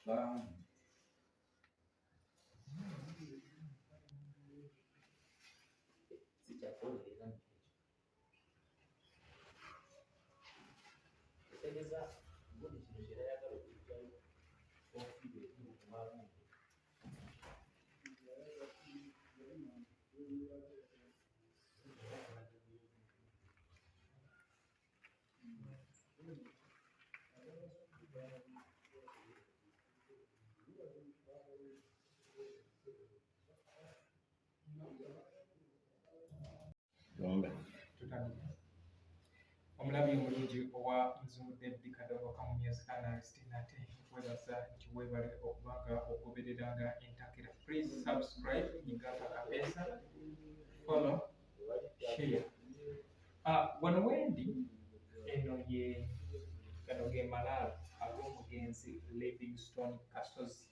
Bangi. Sikyakuwolereza ekyo. Etegeza gundi kino kyerayagala okujjayo ofiirwa eri obwagundi. Omulabi omulungi owa Mzungu David Kadongo Kamu Music Analyst, nate nkwebaza nti weebale okuba nga ogobereranga entakera. Please subscribe, nyiga akapeesa, follow, share. Wano wendi eno ye gano ge malaalo ag'omugenzi Livingstone Kasozi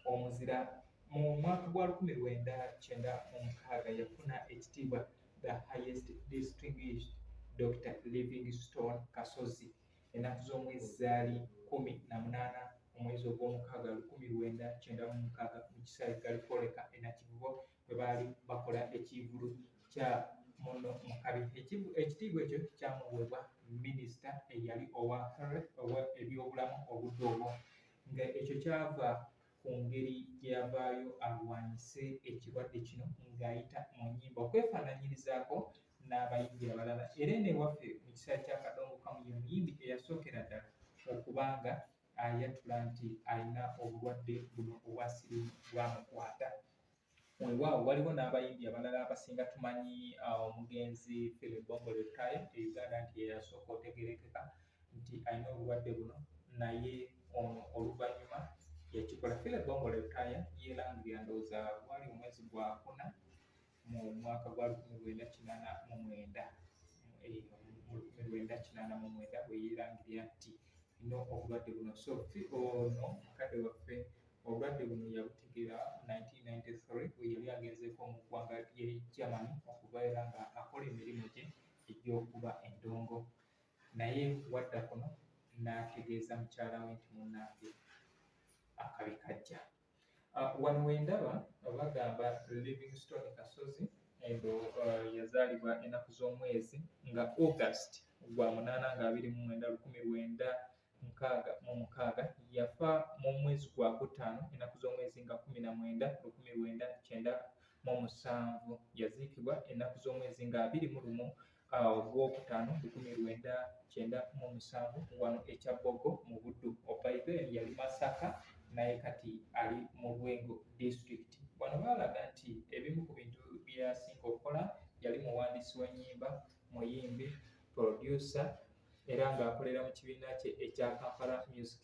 omuzira. Mu mwaka gwa 1996 yafuna ekitiibwa the highest distinguished Dr Livingstone Kasozi. Ennaku z'omwezi zaali 18 omwezi ogw'omukaaga 1996 mu kisaawe Galikoleka e Nakivubo bwe baali bakola ekivvulu kya muno mukabi. Ekitiibwa ekyo kyamuweebwa minisita eyali owa health, owa ebyobulamu obudde obwo, nga ekyo kyava ku ngeri gye yavaayo alwanyise ekirwadde kino ng'ayita mu nnyimba okwefaananyirizaako n'abayimbi abalala. Era eno ewaffe mu kisaawe kya Kadongo Kamu ye muyimbi eyasookera ddala okuba nga ayatula nti alina obulwadde buno obwa siriimu bwamukwata. Weewaawo waliwo n'abayimbi abalala abasinga tumanyi, omugenzi Philip Bongole Lutaaya e Uganda nti ye yasooka otegeerekeka nti alina obulwadde buno, naye ono oluvannyuma yakikola. Philip Bongole Lutaaya yeerangirira ndowooza gwali omwezi gwa kuna mu mwaka gwa 1989, mu 1989 bwe yeerangirira nti alina obulwadde buno. So ono mukadde waffe obulwadde buno yabutegeera 1993 bwe yali agenzeeko mu ggwanga ly'e Germany okubeera nga akola emirimu gye egy'okuba endongo, naye wadda kuno n'ategeeza mukyala we nti munnange akabi kajja. Wano we ndaba bagamba Livingstone Kasozi endo yazaalibwa ennaku z'omwezi nga August gwa munaana nga 29 1966, yafa mu mwezi gwa kutaano ennaku z'omwezi nga 19 1997, yaziikibwa ennaku z'omwezi nga 21 ogwokutaano 1997 wano e Kyabbogo mu Buddu. By then yali Masaka, naye kati ali mu Lwengo district. Wano baalaga nti ebimu ku bintu bye yasinga okukola, yali muwandiisi w'ennyimba, muyimbi, producer, era ng'akolera mu kibiina kye ekya Kampala Music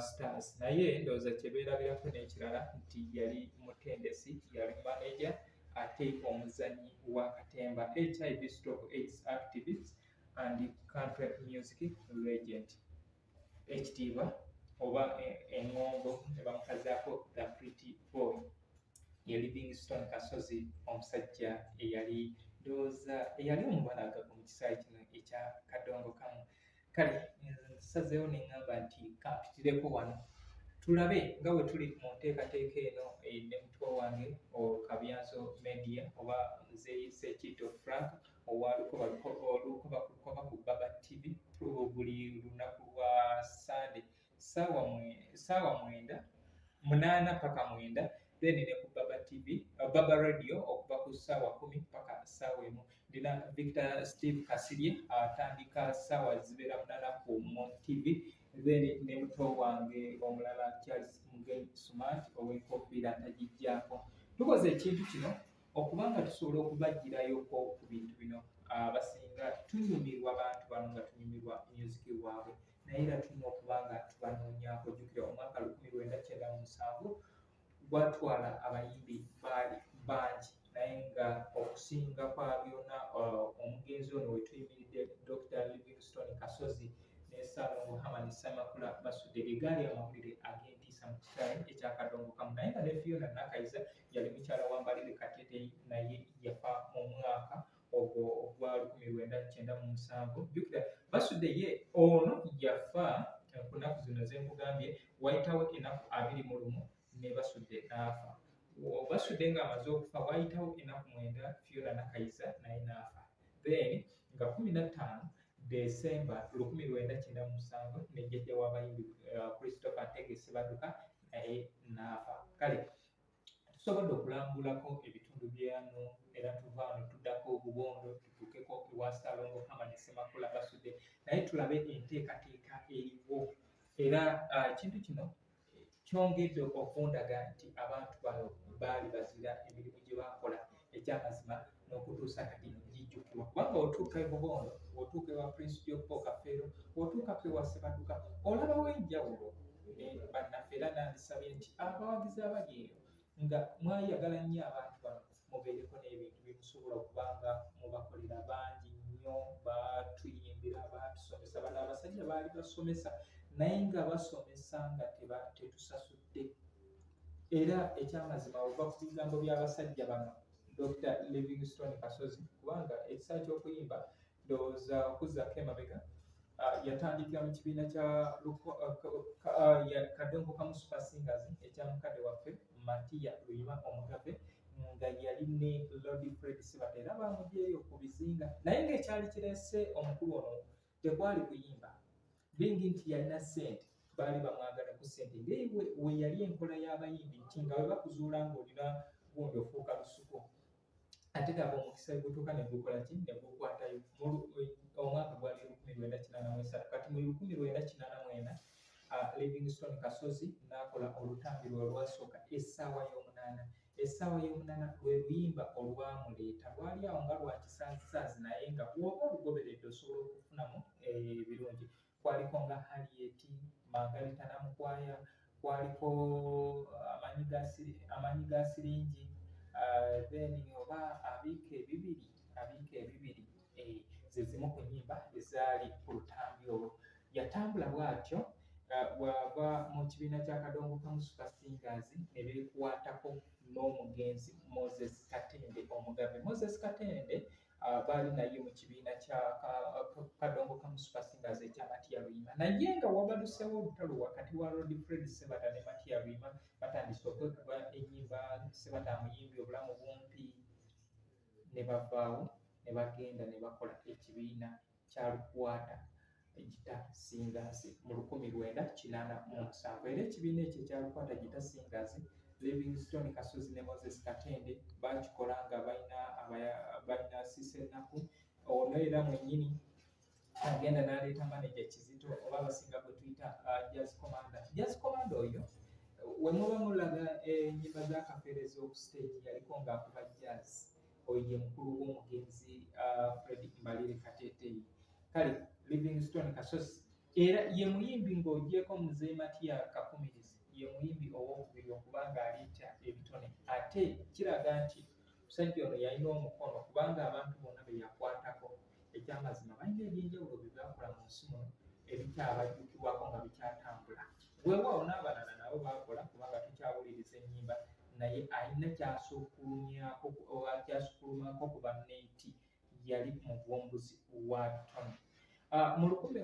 Stars. Naye ndowooza kye beerabirako n'ekirala nti yali mutendesi, yali manager ate omuzannyi wa katemba, HIV stroke AIDS activist and country music legend. Ekitiibwa oba eŋŋombo ne bamukazaako the pretty boy ye Livingstone Kasozi, omusajja eyali ndowooza eyali omubalagavu mu kisaawe kino ekya Kadongo Kamu. Kale nsazeewo ne ŋŋamba nti kampitireko wano tulabe nga bwe tuli mu nteekateeka eno ne muto wange Kabyanso Media oba nze Ssekitto Frank owa Lukoba Lukoba ku Lukoba ku Baba TV buli lunaku lwa Ssande ssaawa 9, 8 paka 9, then ne ku Baba TV, Baba Radio okuva ku ssaawa 10 paka ssaawa 1. Ndina Victor Steve Kasirye atandika ssaawa zibeera 8 ku Mon TV, then ne muto wange omulala Charles Mugenyi Smart ow'enkofiira tagiggyako. Tukoze ekintu kino okuba nga tusobola okubaggyirayoko ku bintu bino. Abasinga tunyumirwa bantu bano nga tunyumirwa music waabwe, naye era tulina okuba nga tubanoonyaako. Jjukira omwaka 1997 gwatwala abayimbi baali bangi, naye nga okusinga kwa byonna omugenzi ono we tuyimiridde, Dr Livingstone Kasozi ne Ssaalongo Herman Ssemakula Basudde, ge gaali amawulire ag'entiisa mu kisaawe ekya Kadongo Kamu. Naye nga ne Fiona Nakayiza yali mukyala wa Mbalire Kateteyi, naye yafa mu mwaka ogwo ogwa 1997. Jjukira Basudde ye ono yafa nkunamye. nnaku zino ze nkugambye, wayitawo ennaku 21 ne Basudde n'afa. Basudde ng'amaze okufa, waayitawo ennaku 9 Fiona Nakayiza naye n'afa. Then nga 15 December 1997 ne jjajja w'abayimbi Christopher Ntege Ssebadduka naye n'afa. Kale tusobodde okulambulako ebitundu byano era tuva wano tuddako Bubondo tutuukeko ewa Ssaalongo Herman Ssemakula Basudde naye tulabe enteekateeka eriwo era ekintu kino kyongedde okundaga nti abantu bano baali bazira emirimu gye baakola ekyamazima n'okutuusa kati gijjukirwa kubanga otuuka e Bubondo, otuuka ewa Prince Joppo Kafeero, otuukako ewa Ssebadduka olabawo enjawulo ne bannaffe era nandisabye nti abawagizi abali eyo nga mwayagala nnyo abantu bano mubeereko n'ebintu bye musobola okuba nga mubakolera bangi nnyo batuyimbira batusomesa bano abasajja baali basomesa naye nga basomesa nga tetusasudde era ekyamazima ova ku bigambo by'abasajja bano Dr. Livingstone Kasozi kubanga ekisa ky'okuyimba ndowooza okuzzako emabega yatandikira mu kibiina kya Kadongo Kamu Super Singers ekya mukadde waffe Matia Luyima Omugabe nga yali ne Lord Fred Sebata era bamugyeyo ku bizinga naye ng'ekyali kireese omukulu ono tekwali kuyimba bingi nti yalina ssente baali bamwagala ku ssente ngeri we yali enkola y'abayimbi nti nga bwe bakuzuula ng'olina gundi ofuuka lusuku ate gaba omukisa gutuuka ne gukola ki ne gukwatayo omwaka gwali 1983 kati mu 1984 Livingstone Kasozi n'akola olutambi lwe olwasooka essaawa y'omunaana essaawa y'omunaana lwe luyimba olwamuleeta lwali awo nga lwa kisaazisaazi naye nga bw'oba olugoberedde osobola okufunamu ebirungi kwaliko nga Harriet Margarita Namukwaya, kwaliko Amanyi ga Siringi, then oba Abiika Ebibiri, Abiika Ebibiri eh, ze zimu ku nnyimba ezaali ku lutambi olwo. Yatambula bw'atyo bw'ava mu kibiina kya Kadongo Kamu Super Singers ne beekwatako n'omugenzi Moses Katende Omugabe. Moses Katende baali naye mu kibiina kya Kadongo Kamu Super Singers ekya Matia Luyima naye nga wabaluseewo olutalo wakati wa Lord Fred Sebata ne Matia Luyima batandise okwekuba ennyimba Sebata amuyimbye obulamu bumpi ne bavaawo ne bagenda ne bakola ekibiina kya Lukwata Gita Singers mu 1987 era ekibiina ekyo ekya Lukwata Gita Singers Livingstone Kasozi ne Moses Katende baakikola nga balina balina Cissy Naku ono era mwennyini agenda n'aleeta maneja Kizito oba abasinga gwe tuyita Jazz Commander. Jazz Commander oyo we muba mulaga ennyimba za Kafeero ez'oku stage yaliko ng'akuba jazz. Oyo ye mukulu w'omugenzi Fred Mbalire Kateeteeyi. Kale Livingstone Kasozi era ye muyimbi ng'ogyeko Mzee Matia Kakumirizi ye muyimbi ow'okubiri okuba ng'aleeta ebitone ate kiraga nti omusajja ono yalina omukono kubanga abantu bonna be yakwatako ekyamazima balina ebyenjawulo bye baakola mu nsi muno ebikyabajjukirwako nga bikyatambula. Weewaawo n'abalala nabo baakola kubanga tukyawuliriza ennyimba naye alina ky'asukkulumyako ky'asukkulumako ku banne nti yali muvumbuzi wa bitone. Mu lukumi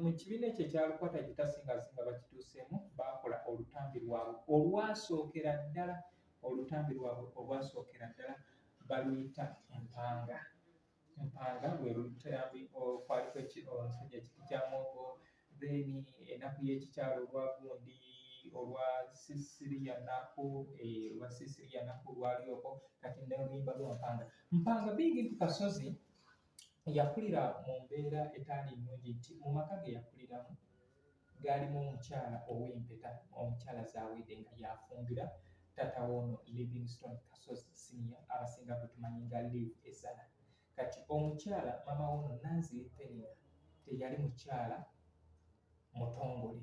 mu kibiina ekyo ekya Lukwata Guitar Singers nga bakituuseemu baakola olutambi lwabwe olwasookera ddala olutambi lwabwe olwasookera ddala baluyita Mpanga. Mpanga lwe lutambi okwaliko omusajja kiti kya mwogo then ennaku y'ekikyalo olwa gundi olwa Sisiriya Naku olwa Sisiriya Naku lwali okwo kati n'oluyimba lwa Mpanga. Mpanga being nti Kasozi yakulira mu mbeera etaali nnungi nti mu maka ge yakuliramu gaalimu omukyala ow'empeta omukyala Zawedde nga y'afumbira taata w'ono Livingstone Kasozi Senior abasinga gwe tumanyi nga Liv Ezana. Kati omukyala maama w'ono Nanziri Penina teyali mukyala mutongole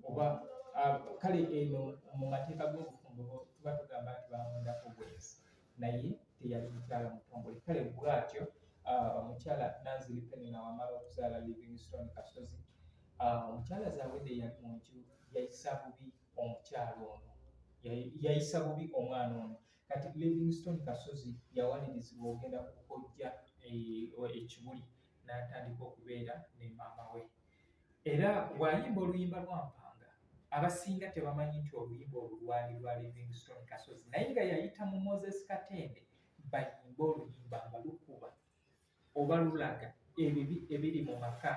oba kale eno mu mateeka g'obufumbo tuba tugamba nti bamwendako bwenzi naye teyali mukyala mutongole kale bw'atyo omukyala Nanziri Penina wamala okuzaala Livingstone Kasozi omukyala Zawedde yali mu nju yayisa bubi omukyala ono yayisa bubi omwana ono kati Livingstone Kasozi yawalirizibwa okugenda ku kojja e Kibuli n'atandika okubeera ne maama we. Era bw'ayimba oluyimba lwa Mpanga, abasinga tebamanyi nti oluyimba olwo lwali lwa Livingstone Kasozi, naye nga yayita mu Moses Katende bayimbe oluyimba nga lukuba oba lulaga ebibi ebiri mu maka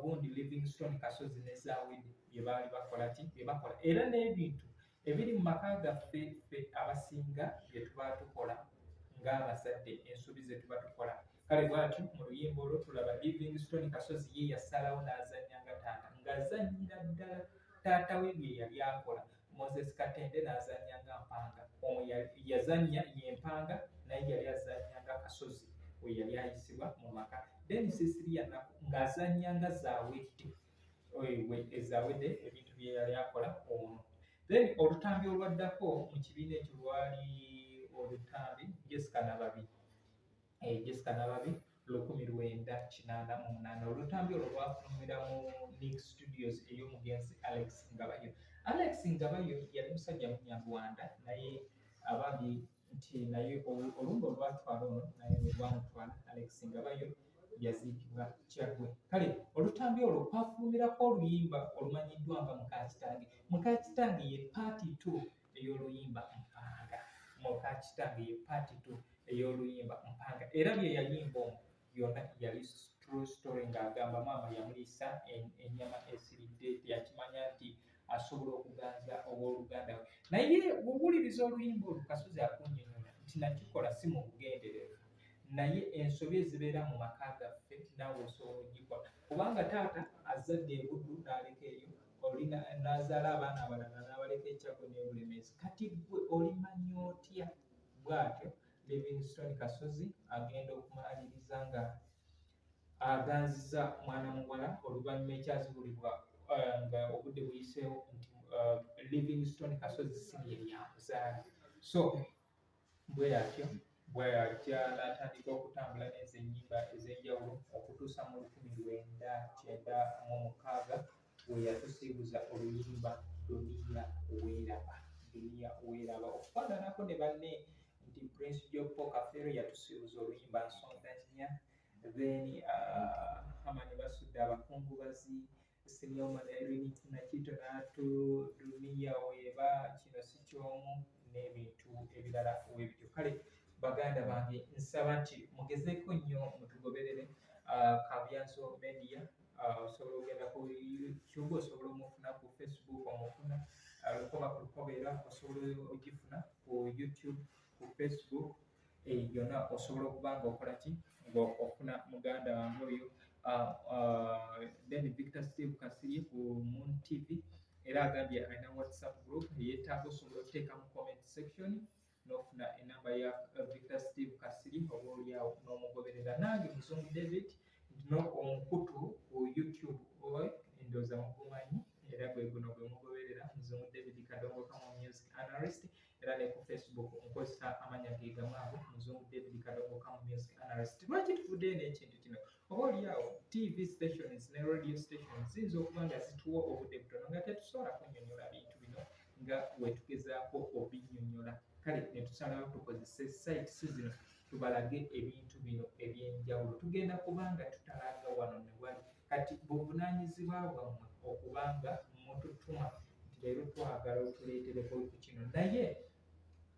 gundi Livingstone Kasozi ne Zawedde bye baali bakola ki bye bakola, era n'ebintu ebiri mu maka gaffe ffe abasinga bye tuba tukola ng'abazadde, ensobi ze tuba tukola. Kale bw'atyo mu luyimba olwo tulaba Livingstone Kasozi ye yasalawo n'azannya nga taata, ng'azannyira ddala taata we bye yali akola. Moses Katende n'azannya nga Mpanga, omwo yazannya ye Mpanga, naye yali azannya nga Kasozi we yali ayisibwa mu maka. Then Cecilia Naku ng'azannya nga Zawedde, Zawedde ebintu bye yali akola ono. Then olutambi olwaddako mu kibiina ekyo lwali olutambi Jessica Nababi, Jessica Nababi 1988. Olutambi olwo lwafulumira mu Nick Studios ey'omugenzi Alex Ngabayo. Alex Ngabayo yali musajja Munyarwanda, naye abambi nti naye olumbe olwatwala ono naye lwe lwamutwala. Alex Ngabayo yaziikibwa Kyaggwe. Kale olutambi olwo kwafulumirako oluyimba olumanyiddwa nga Mukakitange. Mukakitange ye part 2 ey'oluyimba Mpanga. Mukakitange ye part 2 ey'oluyimba Mpanga, era bye yayimba omwo byonna yali true story, ng'agamba maama yamuliisa ennyama esiridde, teyakimanya nti asobola okuganza owooluganda we. Naye bw'owuliriza oluyimba olwo, Kasozi akunnyonnyola nti nakikola si mu bugenderevu, naye ensobi ezibeera mu maka gaffe naawe osobola ogikola, kubanga taata azadde e Buddu n'aleka eyo, oli n'azaala abaana abalala n'abaleka e Kyaggwe n'e Bulemeezi, kati ggwe olimanya otya? Bw'atyo Livingstone Kasozi agenda okumaliriza nga aganziza mwana muwala, oluvannyuma ekyazuulibwa nga obudde buyiseewo nti Livingstone Kasozi si ye yamuzaala. So bwe atyo bw'ajja n'atandika okutambula n'ezo ennyimba ez'enjawulo okutuusa mu 1996 we yatusiibuza oluyimba Dunia Weeraba. Dunia Weeraba, okufaananako ne banne nti Prince Jopo Kafeero yatusiibuza oluyimba Nsonda Nnya, then Herman Basudde Abakungubazi, Senior Woman Irene Nakito n'atu Dunia Weeba, Kino Si Kyomu n'ebintu ebirala webityo. Kale baganda bange, nsaba nti mugezeeko nnyo mutugoberere Kabyanso Media. Osobola ogenda ku YouTube, osobola omufuna ku Facebook, omufuna Lukoba ku Lukoba, era osobola ogifuna ku YouTube, ku Facebook, yonna osobola okuba nga okola ki ng'ofuna muganda wange oyo. Then Victor Steve Kasirye ku Moon TV era agambye alina WhatsApp group eyeetaaga, osobola okuteeka mu comment section n'ofuna enamba ya Victor Steve Kasirye, oba oliawo n'omugoberera. Nange Muzungu David no omukutu ku YouTube ndowooza mugumanyi, era gwe guno gwe mugoberera, Muzungu David Kadongo Kamo Music Analyst. Era ne ku Facebook nkozesa amanya ge gamu ago, Muzungu David Kadongo Kamo Music Analyst. Lwaki tuvuddeyo n'ekintu kino? Oba oliawo TV stations ne radio stations ziyinza okuba nga zituwa obudde butono nga tetusobola kunnyonnyola bintu bino nga wetugezaako obinnyonnyola. Kale ne tusalawo tukozese sites zino tubalage ebintu bino ebyenjawulo. Tugenda kubanga tutalaga wano ne wali. Kati buvunaanyizibwa bwammwe okubanga mututuma nti leero twagala otuleetereko ku kino, naye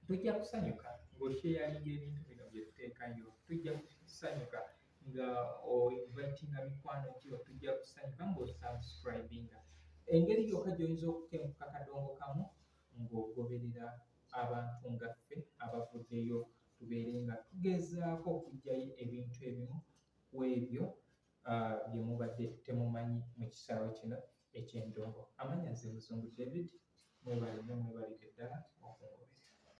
tujja kusanyuka ng'osharinga ebintu bino bye tuteekayo, tujja kusanyuka nga oinvitinga mikwano gyo, tujja kusanyuka ng'osubscribinga. Engeri yokka gy'oyinza okukenkuka kadongo kamu ng'ogoberera abantu nga ffe abavuddeyo tubeere nga tugezaako okuggyayo ebintu ebimu ku ebyo bye mubadde temumanyi mu kisaawe kino eky'endongo. Amannya nze Muzungu David, mwebale nnyo, mwebalire ddala okungoberera.